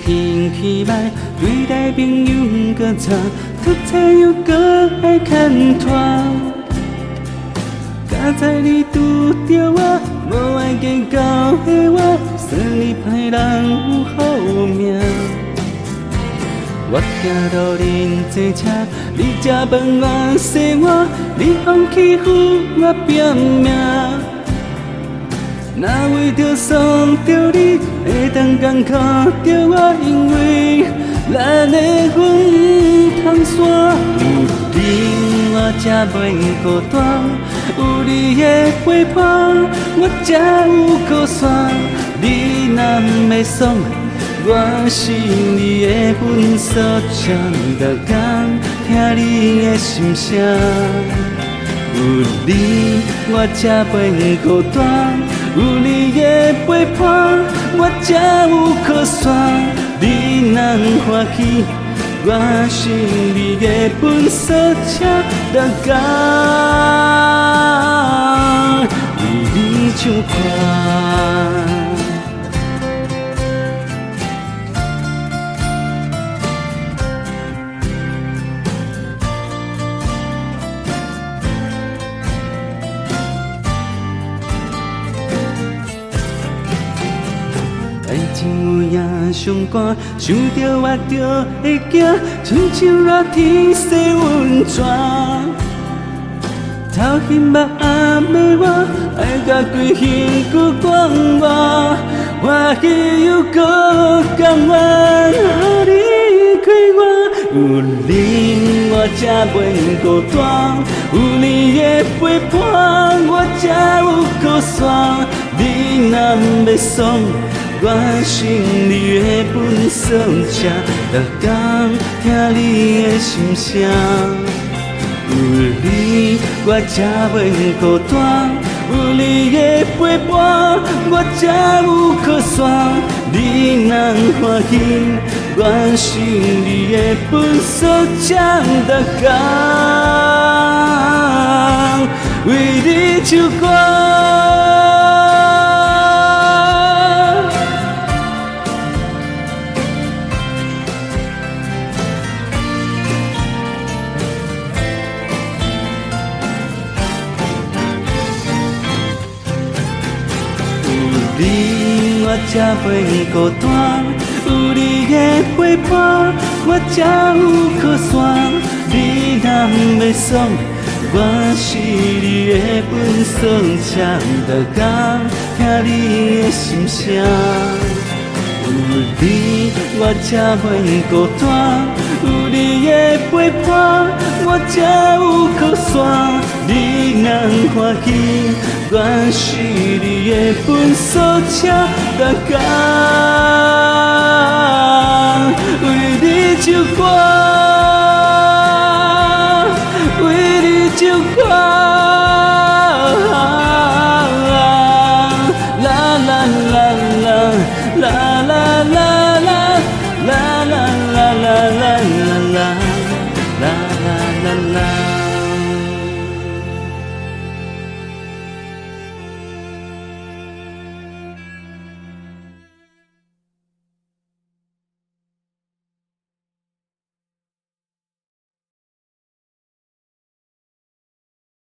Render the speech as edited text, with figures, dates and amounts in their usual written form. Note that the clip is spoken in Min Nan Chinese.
天氣䆀，對待朋友閣差，讀冊又閣愛牽拖。佳哉你拄著我，無愛計較的我，算你歹人有好命。我行路恁坐車，你食飯我洗碗，你放棄予我拼命。若為著爽著你，會當艱苦著我，因為咱的緣通散。有你我才袂孤單，有你的陪伴，我才有靠山。你若袂爽，我是你的糞掃車，逐工聽你的心聲。有你我才袂孤單，有你的陪伴，我才有靠山。你若歡喜，我是你的糞掃車，逐工為你唱歌。愛情有影傷寒，想著我就會驚，親像熱天洗溫泉。頭翕目暗的我，愛甲規身軀管我，歡喜又閣甘願予你開我。有你我才袂孤單，有你的陪伴，我才有靠山。你若欲爽，我是你的糞掃車，逐工聽你的心聲。有你我才袂孤單，有你的陪伴，我才有靠山。你若歡喜，我是你的糞掃車，逐工為你唱歌。有你我才袂孤單，有你的陪伴，我才有靠山。你若欲爽，我是你的糞掃車，逐工聽你的心聲。有你我才袂孤單，有你的陪伴，我才有靠山。你若歡喜，我是你的糞掃車，逐工為你唱歌，為你唱歌。啦啦啦啦啦啦啦啦啦啦啦啦。